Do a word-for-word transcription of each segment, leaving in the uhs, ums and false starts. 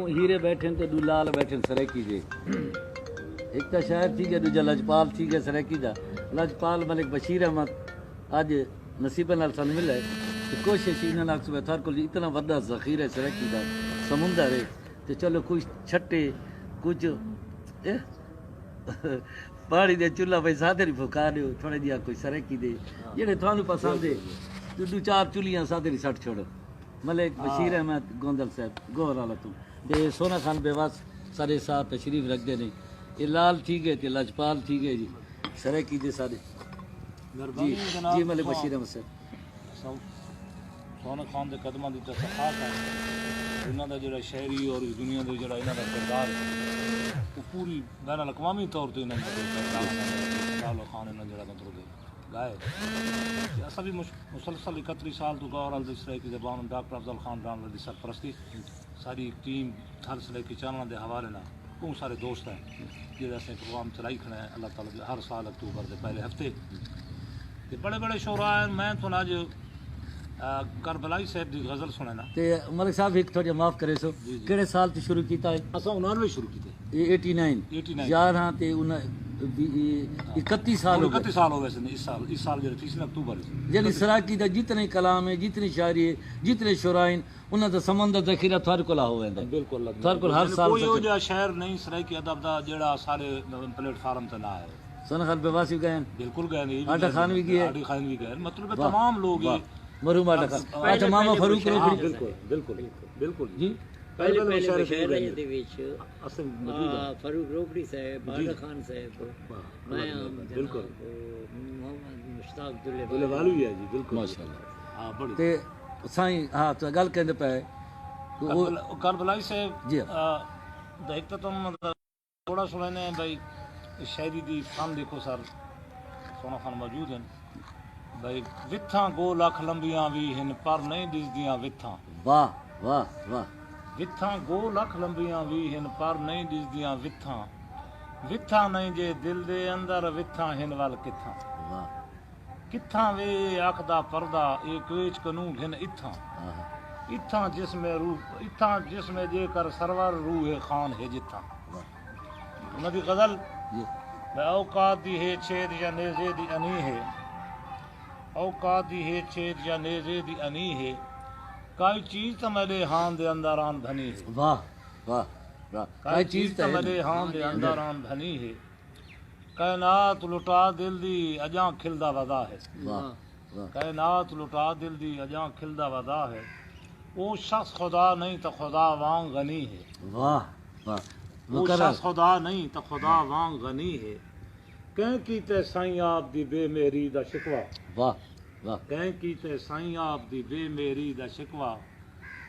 ہیرے بیٹھن تے ݙو لال بیٹھن سرائیکی دے۔ ہک تاں شاعر تھی ڳیا، ݙوجھا لجپال تھی ڳیا سرائیکی دا۔ لجپال ملک بشیر احمد اڄ نصیباں نال سانوں ملا ہے۔ تے کوشش انہاں نال صبح تھر کول اتنا وݙا ذخیرہ سرائیکی دا سمندر ہے۔ تے چلو کچھ چھٹے، کچھ، اے، پاݨی دے چولہا بھئی سادے دی پھکا ݙیو، تھوڑے جیہا کوئی سرائیکی دے۔ جیڑھے تھانوں پسند ہے، ݙو، ݙو چار چولیاں سادے دی سٹ چھوڑو۔ ملک بشیر احمد گوندل صاحب، گوہر والا توں۔ تے سونا خان بیوس سارے ساتھ تشریف رکھدے نے۔ اے لال تھی ڳئے تے لجپال تھی ڳئے جی۔ سرائیکی دے سارے۔ جی، مہربانی جناب، جی ملک تساں بشیر احمد صاحب۔ اساں سونا خان دے قدماں دی تصفیہ کر۔ انہاں دا جڑا شاعری اور اس دنیا دے جڑا انہاں دا کردار ہے، وہ پوری بین الاقوامی طور تے انہاں دا کردار ہے۔ لالا خان انہاں جڑا مطلب ہے۔ ڳائے۔ تے اساں وی مش-، مسلسل اکتری سال توں گوہر والا دی سرائیکی زبان ڈاکٹر افضل خان ڈانڈ دی سرپرستی، ساری ہک ٹیم تھل سرائیکی چینل دے حوالے نال ٻہوں سارے دوست ہیں، جیڑھے اساں پروگرام چلائی کھڑے ہیں۔ اللہ تعالیٰ دے ہر سال اکتوبر دے پہلے ہفتے تے بڑے بڑے شعراء ہیں۔ میں تہاݙے اڄ، آ، کربلائی صاحب دی غزل سݨینا۔ تے ملک صاحب، ہک تھوڑا معاف کریسو، جی، جی۔ کیڑھے سال توں شروع کیتا ہے؟ اساں انانوے شروع کیتے۔ اے ایٹی نائن۔ Eighty nine. یارہاں تے انہاں، اکتی سال ہو ڳئے۔ اکتی سال ہو ویسے نے، اس سال، اس سال جیڑھے تھیسی نا اکتوبر وچ۔ یعنی سرائیکی دا جتنے کلام ہے، جتنی شاعری ہے، جتنے شعراء ہیں، انہاں دا سمندر ذخیرہ تھوڑے کول ہو ویندا ہے۔ بالکل، تھوڑے کول ہر یعنی سال کوئی او ذخیرہ۔ جہا شاعر نہیں سرائیکی ادب دا جیڑھا سارے پلیٹ فارم تے نہ آئے۔ سونا خان بیوس وی ڳئے ہیں۔ بالکل ڳئے ہیں۔ آٹا خان وی ڳئے ہیں۔ آٹا خان وی ڳئے ہیں۔ مطلب کہ واہ، تمام لوگ واہ۔ مرحوم آٹا خان۔ پہلے، اچھا، ماما پہلے فاروق مشاعرے روکڑی۔ بالکل، بالکل، بالکل۔ جی۔ پہلے، پہلے پہلے مشاعرے مشاعرے دے وچ، اصل موجود آ، ہیں۔ فاروق روکڑی صاحب، جی۔ آٹا خان صاحب، واہ، میں، واہ، جناب، بالکل۔ او، محمد مشتاق دلے دلے والی۔ والی ہے جی، بالکل۔ ماشاءاللہ۔ ہاں، بڑی۔ تے سائیں، ہاں، تو ڳالھ کریندے پئے۔ تو او کربلا-، کربلائی صاحب، جی۔ آ، دا ہک تو تم مطلب تھوڑا سݨینے بھئی، شاعری دی فن ݙیکھو سر، سونا خان موجود ہیں۔ بھئی، وتھاں گول اکھ لمبیاں وی ہن، پر نئیں ݙسدیاں وتھاں۔ واہ، واہ، واہ۔ وتھاں گول اکھ لمبیاں وی ہن، پر نئیں ݙسدیاں وتھاں۔ وتھاں نئیں جے دل دے اندر، وتھاں ہن ول کتھاں۔ واہ۔ کتھاں وے اے اکھ دا پردہ، اے کویچ کنوں گھن اتھاں۔ آہا۔ اتھاں جسم روح، اتھاں جسم جے کر سرور، روح خان ہے جتھاں۔ واہ۔ انہاں دی غزل، جی۔ میں اوقات دی ہے چھید یا نیزے دی انی ہے۔ اوقات دی ہے چھید یا نیزے دی انی ہے۔ کائی چیز تاں میݙے ہان دے اندر آن بھنی ہے۔ واہ، واہ، واہ۔ کائی کائی چیز چیز تاں تاں میݙے ہان دے اندر آن بھنی ہے۔ کائنات لٹا دل دی اڄاں کھلدا ودا ہے۔ واہ، واہ۔ کائنات لٹا دل دی اڄاں کھلدا ودا ہے۔ او شخص خدا نہیں تاں خدا وانگ غنی ہے۔ واہ، واہ۔ او مکرر۔ شخص خدا نہیں تاں خدا وانگ غنی ہے۔ کہیں کیتے سائیں آپ دی بے مہری دا شکوہ۔ واہ، واہ۔ کہیں کیتے سائیں آپ دی بے مہری دا شکوہ۔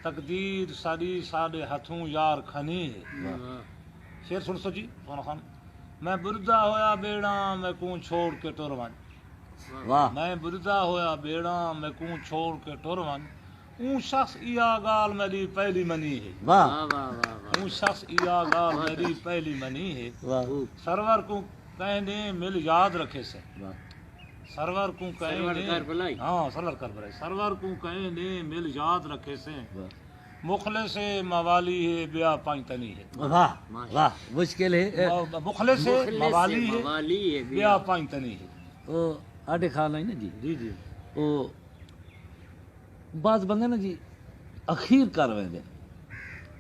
تقدیر ساݙی ساݙے ہتھوں یار کھنی ہے۔ واہ۔ شعر سݨسو جی، سونا خان۔ میں ٻݙدا ہویا ٻیڑاں، میکوں چھوڑ کے ٹر ونڄ۔ واہ۔ میں ٻݙدا ہویا ٻیڑاں، میکوں چھوڑ کے ٹر ونڄ۔ اوں شخص ایہا ڳالھ میݙی پہلی منی ہے۔ واہ۔ واہ، واہ، واہ، واہ۔ اوں شخص ایہا ڳالھ میݙی پہلی منی ہے۔ واہ۔ سرور کوں کہیں ݙینہہ مل یاد رکھیسیں۔ واہ۔ سرور کوں کہیں سرور ݙینہہ، کربلائی۔ ہاں، سرور کربلائی۔ سرور کوں کہیں ݙینہہ مل یاد رکھیسیں۔ واہ۔ مخلص موالی ہے، ٻیا پنج تنی ہے۔ واہ، ماشاءاللہ۔ واہ، مشکل ہے۔ م-، مخلص مخلص موالی ہے، موالی ہے، ٻیا ٻیا پنج تنی ہے۔ او آٹے کھا لائیں نا جی۔ جی، جی۔ او بعض بندے نا جی، اخیر کر ویندے۔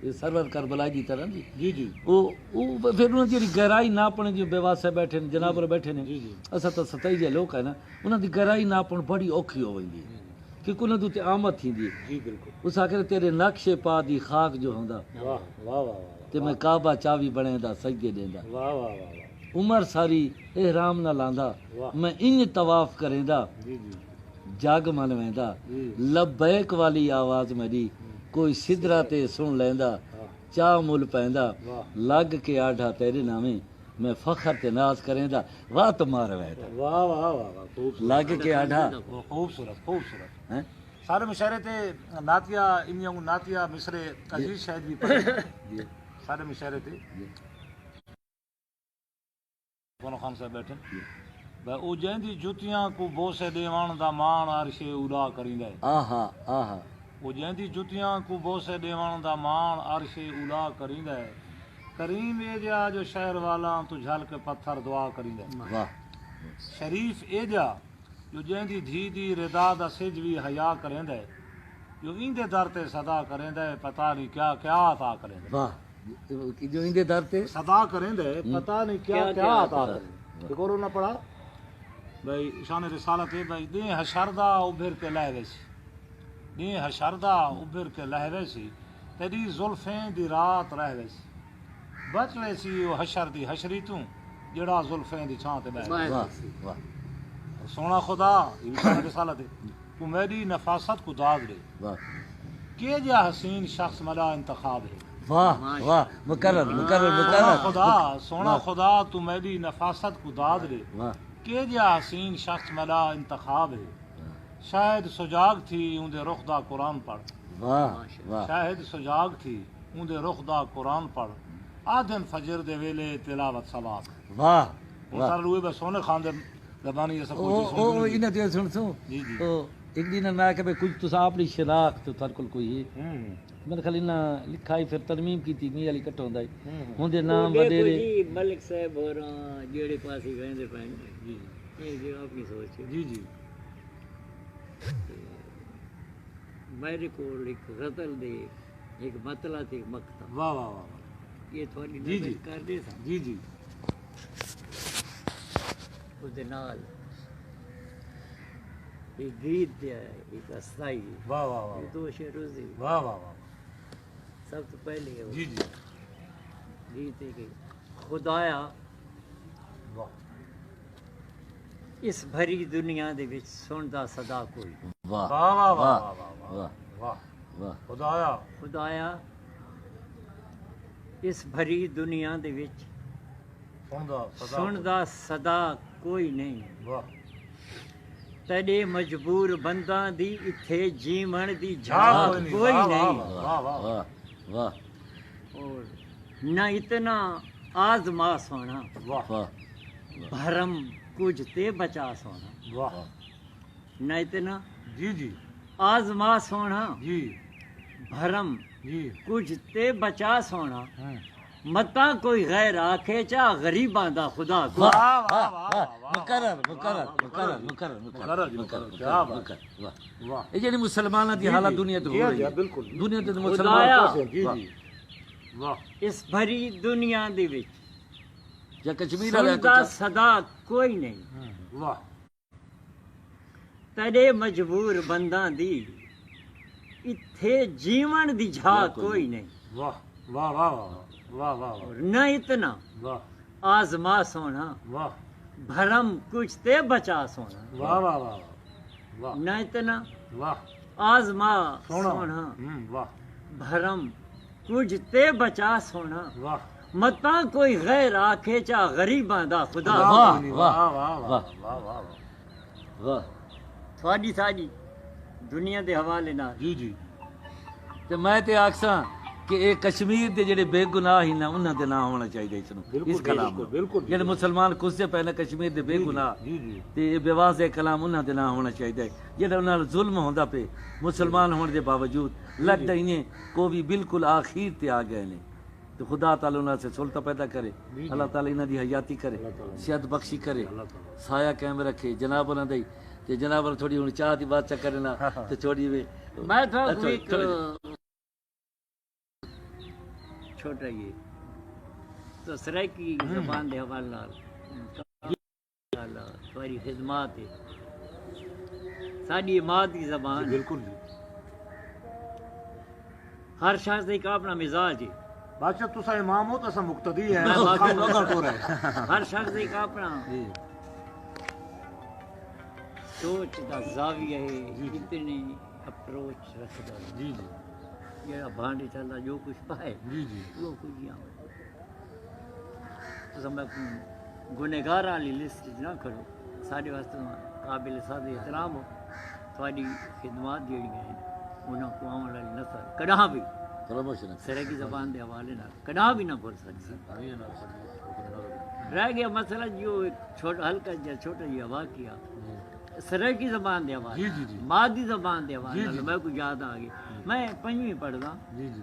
اے سرور کربلا دی طرح جی۔ جی، جی۔ او، او پھر انہاں دی جیڑھی گہرائی ناپݨ، جو بیوس صاحب بیٹھے نے، جناب، جی، اور بیٹھے نے۔ جی، جی۔ اساں تاں ستائی جے لوک ہیں نا، انہاں دی گہرائی ناپݨ بڑی اوکھی ہو ویندی ہے۔ جی، جی۔ کیونکہ انہاں دے اتے آمد تھیندی ہے۔ جی، بالکل۔ اس آخر تیرے نقش پا دی خاک جو ہوندا۔ واہ، واہ، واہ، واہ، واہ۔ تے میں کعبہ چاوی بݨیندا، سجدے ݙیندا۔ واہ، واہ، واہ، واہ۔ عمر ساری احرام نہ لاندا۔ واہ۔ میں انج طواف کریندا۔ جی، جی۔ جگ من ویندا۔ جی۔ لبیک والی آواز میݙی ہوں۔ کوئی سدرہ تے سݨ لیندا۔ ہاں۔ چا مل پیندا۔ واہ۔ لڳ کے آڈھا تیݙے ناویں، میں فخر تے ناز کریندا۔ واہ تو مار ویندا۔ واہ، واہ، واہ، واہ، خوبصورت۔ لڳ کے آڈھا۔ خوبصورت، خوبصورت۔ ہیں؟ سارے مشاعرے تے نعتیہ، انہیاں کوں نعتیہ مصرعے عزیز شاہد وی پڑھے۔ جی۔ سارے مشاعرے تے۔ جی۔ سونا خان صاحب بیٹھے۔ جی۔ بھئی او جیندی جتیاں کوں بوسے ݙیوݨ دا ماݨ عرش اولا کریندا ہے۔ آہا، آہا۔ او جیندی جتیاں کوں بوسے ݙیوݨ دا ماݨ عرش اولا کریندا ہے۔ کریم اے جا جو شہر والاں توں جھل کے پتھر دعا کریندا ہے۔ واہ۔ شریف اے جا جو جیندی دھی دی ردا دا سجھ وی حیا کریندا ہے۔ جو ایندے در تے صدا کریندا ہے، پتہ نہیں کیا کیا عطا کریندا ہے۔ واہ۔ جو ایندے در تے صدا کریندا ہے، ہوں۔ پتہ نہیں کیا کیا کیا کیا عطا عطا کریندا ہے۔ ہک اور انہاں پڑھا۔ بھئی شان رسالت ہے بھئی، ݙینہہ حشر دا ابھر کے لہہ ویسی۔ ݙینہہ حشر دا ابھر کے لہہ ویسی، تیݙی زلفیں دی رات رہ ویسی۔ بچ ویسی او حشر دی حشری توں، جیڑھا زلفیں دی چھاں تے ٻہہ ویسی۔ واہ، واہ۔ سوہݨا خدا، اے وی شان رسالت ہے، توں میݙی نفاست کوں داد ݙے۔ واہ۔ کیجھا حسین شخص میݙا انتخاب ہے۔ واہ، واہ، مکرر، مکرر، سوہݨا مکرر۔ خدا، سوہݨا واہ۔ خدا، توں میݙی نفاست کوں داد ݙے۔ واہ۔ کیجھا حسین شخص میݙا انتخاب ہے۔ واہ۔ شاہد سجاڳ تھی اوندے رخ دا قرآن پڑھ۔ واہ، واہ۔ شاہد سجاڳ تھی اوندے رخ دا قرآن پڑھ۔ آہدن فجر دے ویلے تلاوت ثواب۔ واہ، ہݨ واہ۔ سارے لوئے بس سونے خان دے زبانی اساں او، پوچھی او، او، سݨ۔ انہاں دی سݨسوں۔ جی، جی۔ او، ہک ݙینہہ میں آکھیا بھئی کجھ تساں اپݨی شناخت تہاݙے کول کوئی ہے۔ ہوں۔ میݙے خیال انہاں لکھائی پھر ترمیم کیتی، مینہ علی کٹھا ہوندا ہے۔ ہوں۔ ہوندے نام او ݙیکھو وݙیرے۔ جی، ملک صاحب ہوراں جیڑھے پاسے ویندے پئے ہن۔ جی۔ اے جو اپݨی سوچ ہے۔ جی، جی۔ تے میݙے کول ہک غزل دے ہک مطلع تے ہک مقطع۔ واہ، واہ، واہ، واہ۔ اے تہاݙی جی، نظر جی۔ کر ݙیساں۔ جی، جی۔ اس دے نال ہک گیت تے ہک اسائی۔ واہ، واہ، واہ، اے واہ۔ دو شعر اس دی۔ واہ، واہ، واہ، واہ۔ سب توں پہلے او جی، جی۔ گیت ہے کہ خدایا، واہ۔ اس بھری دنیا دے وچ سݨدا صدا کوئی۔ واہ۔ واہ، واہ، واہ، واہ، واہ، واہ۔ واہ۔ واہ۔ واہ۔ خدایا۔ خدایا، اس بھری دنیا دے وچ سݨدا صدا سݨدا صدا کوئی نہیں۔ واہ۔ تیݙے مجبور بنداں دی اتھے جیوݨ دی جھاک جھاک کوئی نہیں۔ واہ، واہ، نہیں۔ واہ، واہ، واہ۔ واہ۔ اور نہ اتنا آزما سوہݨا۔ واہ۔ واہ۔ بھرم کجھ تے بچا سوہݨا۔ واہ۔ نہ اتنا جی، جی۔ آزما سوہݨا۔ جی۔ بھرم جی۔ کجھ تے بچا سوہݨا۔ ہاں۔ متاں کوئی غیر آکھے چا غریباں دا خدا کوئی۔ واہ، واہ، واہ، واہ، واہ، واہ۔ مکرر، مکرر، واہ، واہ، مکرر، مکرر، مکرر، مکرر جی، مکرر، مکرر، کیا مکرر، بات۔ مکرر، واہ۔ واہ۔ اے جیڑھی مسلماناں دی جی، حالت جی۔ دنیا تے ہو جی، رہی جی، ہے۔ بالکل۔ دنیا تے مسلمان خدایا۔ جی، جی۔ واہ۔ اس بھری دنیا دے وچ یا کشمیر والے سݨدا صدا کوئی نہیں۔ واہ۔ تیݙے مجبور بنداں دی اتھے جیوݨ دی جھاک کوئی نہیں۔ واہ، واہ، واہ، واہ۔ اور نہ اتنا واہ۔ آزما سوہݨا۔ واہ۔ بھرم کجھ تے بچا سوہݨا۔ واہ، واہ، واہ، واہ۔ واہ۔ نہ اتنا واہ۔ آزما سوہݨا۔ سوہݨا۔ ہوں، واہ۔ بھرم کجھ تے بچا سوہݨا۔ واہ۔ متاں کوئی غیر آکھے چا غریباں دا خدا۔ واہ، واہ، واہ، واہ، واہ۔ واہ۔ تہاݙی ساݙی دنیا دے حوالے نال۔ جی، جی۔ تے میں تے آکھساں کہ اے کشمیر دے جیڑھے بے گناہ ہن نا، انہاں دے ناں ہووݨا چاہیدا اس نوں، بالکل، اس کلام بالکل، نوں۔ بالکل، جیڑھے بالکل۔ مسلمان کشدے پئے نا کشمیر دے بے جی، جی، گناہ۔ جی، جی۔ تے اے بے واضح کلام انہاں دے ناں ہووݨا چاہیدا ہے۔ جیڑھا انہاں نال ظلم ہوندا پئے، مسلمان جی۔ ہووݨ دے باوجود جی، جی۔ لٹ ائیں کوئی بالکل آخر تے آ ڳئے نے۔ تے خدا تعالیٰ انہاں سے سلطہ پیدا کرے۔ جی، جی۔ اللہ تعالیٰ انہاں دی حیاتی کرے، اللہ تعالیٰ صحت بخشی کرے، اللہ تعالیٰ۔ سایہ قائم رکھے۔ جناب انہاں دی، تے جناب انہاں تھوڑی ہݨ چاہ دی بات چا کرنا، ہاں، ہاں۔ تے تھوڑی وے، میں تھوڑا اچھا، کوئی ہک تھوڑا جیہا۔ چھوٹا یہ تو سرائیکی ہوں۔ زبان دے حوالے نال۔ اللہ تہاݙی خدمات ہے۔ ساݙی ماں دی زبان جی، ہے۔ بالکل جی۔ ہر شخص دا ہک اپݨا مزاج ہے۔ بادشاہ، تساں امام ہو تاں اساں مقتدی ہیں، میں باقی خام لوگاں کو رہے۔ ہر شخص دا ہک اپݨا جی۔ سوچ دا زاویہ ہے، جی، جی۔ اتنے اپروچ رکھدا ہے۔ جی، جی۔ جیڑھا بھانڈے چلدا جو کچھ پائے، جی، جی۔ وہ کچھ نہیں آوے۔ تساں میکوں گنہگاراں والی لسٹ وچ نہ کھڑو، ساݙے واسطے تساں قابل صد احترام ہو۔ تہاݙی خدمات جیڑھیاں ہن، انہاں کوں آوݨ والی نسل کݙاں وی پروموشن سرائیکی زبان دے حوالے نال کݙاں وی نہ بھل سڳسی۔ رہ ڳیا مسئلہ جو ہک چھوٹا، ہلکا جیہا، چھوٹا جیہا واقعہ۔ ہوں۔ سرائیکی زبان دے حوالے، جی، جی، جی۔ مادری زبان دے حوالے جی، نال جی۔ میکوں یاد آ ڳئی۔ جی۔ میں پنجویں پڑھدا، جی، جی۔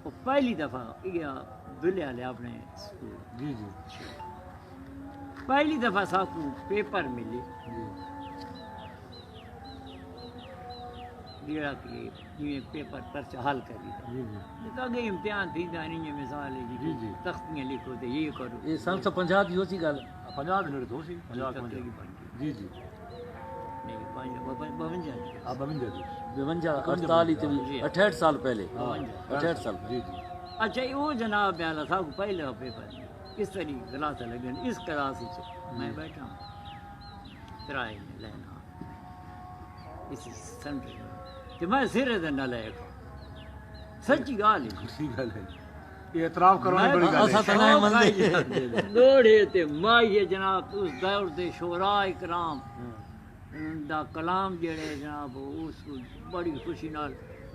او پہلی دفعہ ڳیا دلے والے اپݨے سکول۔ جی، جی۔ پہلی دفعہ ساکوں پیپر ملے۔ جی۔ جیڑھا کہ جیویں پیپر پرچہ حل کری۔ جی، جی۔ تے اڳے امتحان تھیندا ہن، ایویں مثال ہے جی، جی، جی۔ تختیاں لکھو تے یہ کرو۔ اے سن سو پنجاہ دی ہوسی ڳالھ۔ پنجاہ دے نیڑے تو سی، پنجاہ، تقریباً۔ جی، جی۔ نہیں، پنج، ب-، ب-، بونجا دی۔ ہاں، بونجا دی۔ بونجا، اٹھتالی تے جی۔ اٹھہٹھ سال پہلے۔ ہاں، بونجا۔ اٹھہٹھ سال۔ جی، جی۔ اچھا، او جناب والا ساکوں پہلے پیپر اس طریقے کلاس لڳن، اس کلاس وچ میں جی۔ بیٹھا ہاں۔ ترائے لائناں۔ اس سنٹر تے میں سرے دے نالائق ہاں۔ سچی ڳالھ ہے۔ سچی ڳالھ ہے۔ یہ اعتراف کرݨ میں بڑی ڳالھ ہے۔ اساں تاں نہ مندے۔ لوڑھے تے ماہی جناب، اس دور دے شعراء کرام ہاں۔ دا کلام جیڑھے جناب، اس کوں بڑی خوشی نال،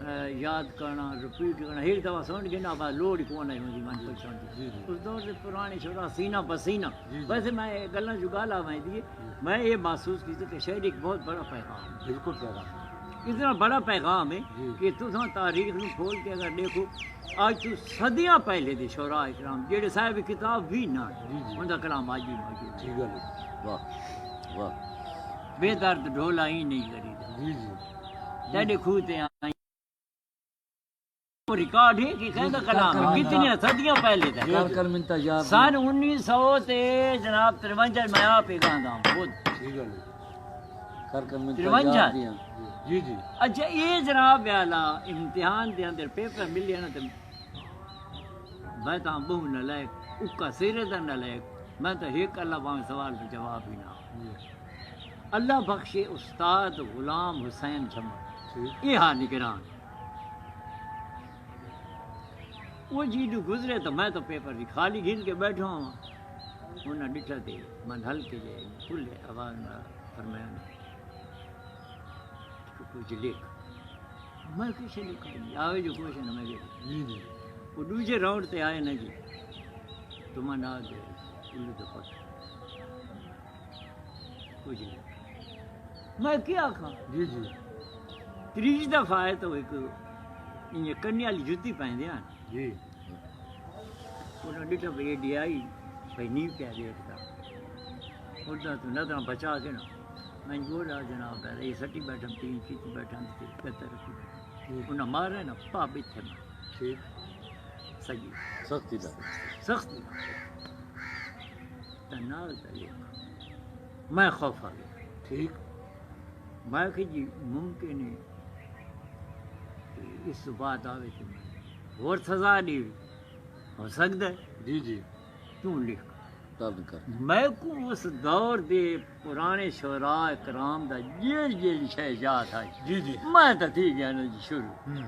اے، یاد کرݨا، ریپیٹ کرݨا۔ ہک دفعہ سݨ گھنݨا، بعد لوڑ ہی کون آئی ہوندی من پچھݨ دی۔ جی، جی۔ اس دور دے پراݨے شعراء سینہ بہ سینہ۔ جی، جی۔ ویسے میں اے ڳالھاں جو ڳالھ آویں دی، جی۔ میں اے محسوس کیتا کہ شاعری ہک بہت بڑا پیغام ہے۔ بالکل پیغام ہے۔ اتنا بڑا پیغام ہے جی۔ کہ تساں تاریخ نوں کھول کے اگر ݙیکھو، اڄ توں صدیاں پہلے دے شعراء کرام جیڑھے صاحب کتاب وی نہ ہن، جی، جی۔ انہاں دا کلام اڄ وی موجود ہے۔ ٹھیک ڳالھ ہے۔ واہ، واہ۔ بے درد ڈھولا ایں نہیں کریدا۔ جی، جی۔ تیݙے کھوہ تے آئیں۔ او ریکارڈ ہے کہ کہیں دا کلام ہے، کتنیاں صدیاں پہلے دا۔ جی، جی۔ کر کر منتا یار۔ سن انیس سو تے جناب ترونجا میں آپ ہی گاندا ہوں خود۔ ٹھیک ہے جی۔ کر کر منتا ترونجا۔ یار دیاں۔ جی، جی۔ اچھا، اے جناب والا امتحان دے اندر پیپر ملے نا تے میں تاں ٻہوں نالائق، اکا سرے دا نالائق، میں تاں ہک اللہ پاویں سوال دا جواب ہی نہ۔ جی۔ اللہ بخش استاد غلام حسین جھمر۔ ٹھیک۔ اے ہا نگران۔ او جی ݙو گزرے تاں میں تاں پیپر دی خالی گھن کے ٻیٹھا ہاں۔ انہاں ݙٹھا تے من ہلکے جے کھلے آواز نال فرمایا نے، کچھ لکھ۔ میں کچھ لکھ نہیں، آوے جو کوشن ہے میں لکھ۔ جی، جی۔ او ݙوجھے راؤنڈ تے آئے نا جی، تو میں نال دے الو دے پٹ۔ کچھ نہیں۔ میں کیا آکھاں؟ جی، جی۔ تریج دفعہ آئے تو ہک ایہ کنی والی جتی پائندے ہن۔ جی۔ انہاں ݙٹھا بھئی اے ڈی آئی، بھئی نی پیا ݙیکھدا۔ اݙاں توں نظراں بچا کے نا، میں ڳولا جناب ہے، اے سٹی بیٹھم، تین کھیتی بیٹھم تے پتر۔ جی۔ انہاں مارے نا، پا بیٹھے میں۔ ٹھیک۔ سڄی۔ سختی دا۔ سختی۔ تاں نال تاں لکھ۔ میں خوف آ ڳیا۔ ٹھیک۔ میں آکھیا جی ممکن ہے کہ اس توں بعد آوے تے میں ہور سزا ݙیوے۔ ہو سڳدا ہے؟ جی، جی۔ توں لکھ۔ تب کر۔ میکوں اس دور دے پراݨے شعراء کرام دا جیڑھی جیڑھی شے یاد آئی۔ جی، جی۔ میں تاں تھی ڳیا نا جی شروع۔ ہوں۔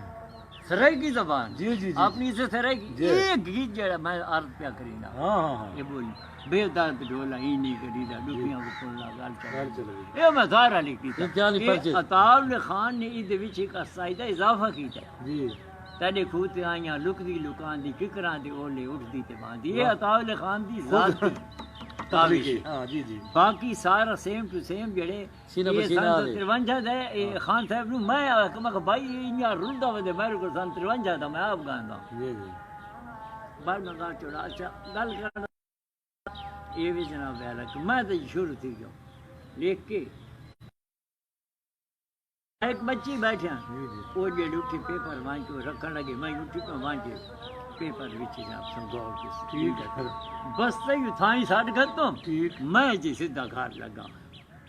سرائیکی زبان۔ جی، جی، جی۔ اپݨی سے سرائیکی۔ جی۔ ایک گیت جیڑھا میں عرض پیا کریندا۔ ہاں، ہاں، ہاں۔ اے ٻولی۔ بے درد ڈھولا ایں نہیں کریدا، جی۔ ݙکھیاں کوں پھل نہ ڳل چڑھے۔ ڳل چڑھے۔ اے میں ظاہر علی کیتا۔ امتحانی کہ پرچے۔ عطا اللہ خان نے ایندے وچ ہک اسائی دا اضافہ کیتا۔ جی۔ تیݙے کھوہ تے آئیاں لکدی لکاندی، ککراں دے اولے اٹھدی تے ٻاہندی۔ اے واہ۔ عطا اللہ خان دی خود ذاتی کاوش ہے۔ ہاں، جی، جی۔ باقی سارا سیم ٹو سیم جیڑھے سینہ بہ سینہ سن آلے۔ ترونجا دے، اے ہاں۔ خان صاحب نوں میں آکھیا، میں آکھیا، بھائی، اے انہاں رلدا ودے، میرے کول سن ترونجا دا، میں آپ ڳاندا۔ جی، جی۔ بعد میں ڳالھ چھوڑا، اچھا، ڳالھ کر، اے وی جناب والا کہ میں تے شروع تھی ڳیا۔ لکھ کے۔ ہک بچی بیٹھے ہن۔ جی، جی۔ او جیڑھی اٹھی پیپر وانچ کے رکھݨ لڳے، میں اٹھی پیا وانچ کے پیپر وچ جناب سنگھاؤ کے۔ ٹھیک ہے۔ بس تے اتھائیں ساݙ ختم۔ ٹھیک۔ میں جی سدھا گھر لڳا۔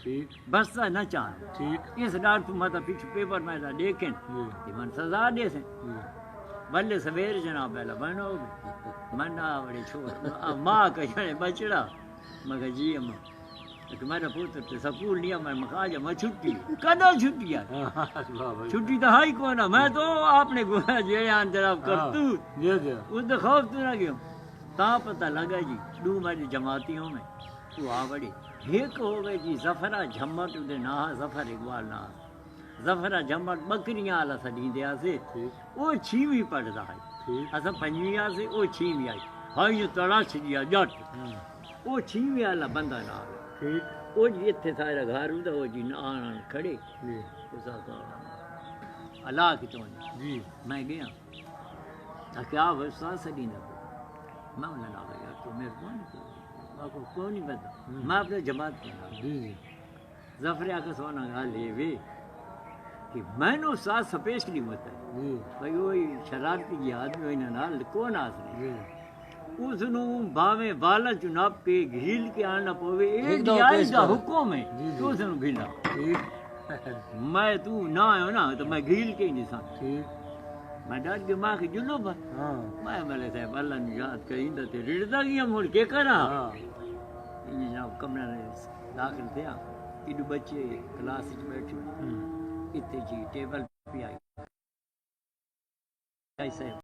ٹھیک۔ بس نہ چاہن۔ ٹھیک۔ اس ڈاکٹر توں ماتا پچھو پیپر میں دا ݙیکھن۔ جی۔ تے من سزا ݙیسن۔ جی۔ ولے سویر جناب والا بݨ ہو ڳئے۔ من آ وڑے چھوڑ۔ آ ماں کہیں بچڑا۔ میں کہا جی اماں۔ کہ میݙا پتر تے سکول نہیں آ، میں مکھا جا، میں چھٹی۔ کݙاں چھٹی آ؟ ہاں، واہ بھائی۔ چھٹی تاں ہئی کون آ۔ میں تو اپݨے گناہ جیڑھے آن جناب ہاں۔ کرتوت۔ جی، جی۔ اس دے خوف تو نہ ڳیو۔ تاں پتہ لڳا جی، ݙو میݙے جماعتی ہووے۔ او آ وڑے۔ ہک ہووے جی ظفرا جھمٹ، اوندے ناں ہا ظفر اقبال ناں۔ ظفرا جھمٹ ٻکریاں والا سݙیندے ہاسے۔ ٹھیک۔ او چھیویں پڑھدا ہئی۔ ٹھیک۔ اساں پنجویں ہاسے، او چھیویں ہئی۔ ہئی جو تڑاش جیا ڄٹ۔ ہوں۔ او چھیویں والا بندہ نال۔ ٹھیک۔ او جی اتھے سارا گھر ہوندا، او جی نہ آن آن کھڑے۔ جی اس آکھا، اللہ کی تو نہیں۔ جی میں گیا۔ آکھیا، آ استاد سݙیندا پیا۔ میں انہاں نال آکھیا، یار تو مہربانی کرو۔ آکھو کوئی نہیں پتہ۔ میں اپݨے جماعت کے نال۔ جی جی ظفر آکھا، سوہݨا ڳالھ اے وے کہ مینوں استاد سپیشلی مت ہے۔ جی بھئی اوہی شرارتی جیہے آدمی، انہاں نال کون آس نہیں۔ جی اس نوں بھاویں والاں چوں نپ کے گھیل کے آننا پوے، اے ایک دم ڈی آئی پیش دا کر۔ حکم ہے۔ جی، جی۔ تو اس نوں گھیلا۔ ٹھیک میں تو نہ آیو نا تو میں گھیل کے ہی نہیں ساں۔ ٹھیک میں ڈٹ کے میں کہ جلو بھائی۔ ہاں میں ملے صاحب اللہ نوں یاد کریندا تے رڑدا گیا، مڑ کے کراں؟ ہاں انہیں جناب کمرے نے داخل تھیا، ایڈو بچے کلاس وچ بیٹھے، ہوں۔ اتھے جی ٹیبل پہ آئی۔ آئی صاحب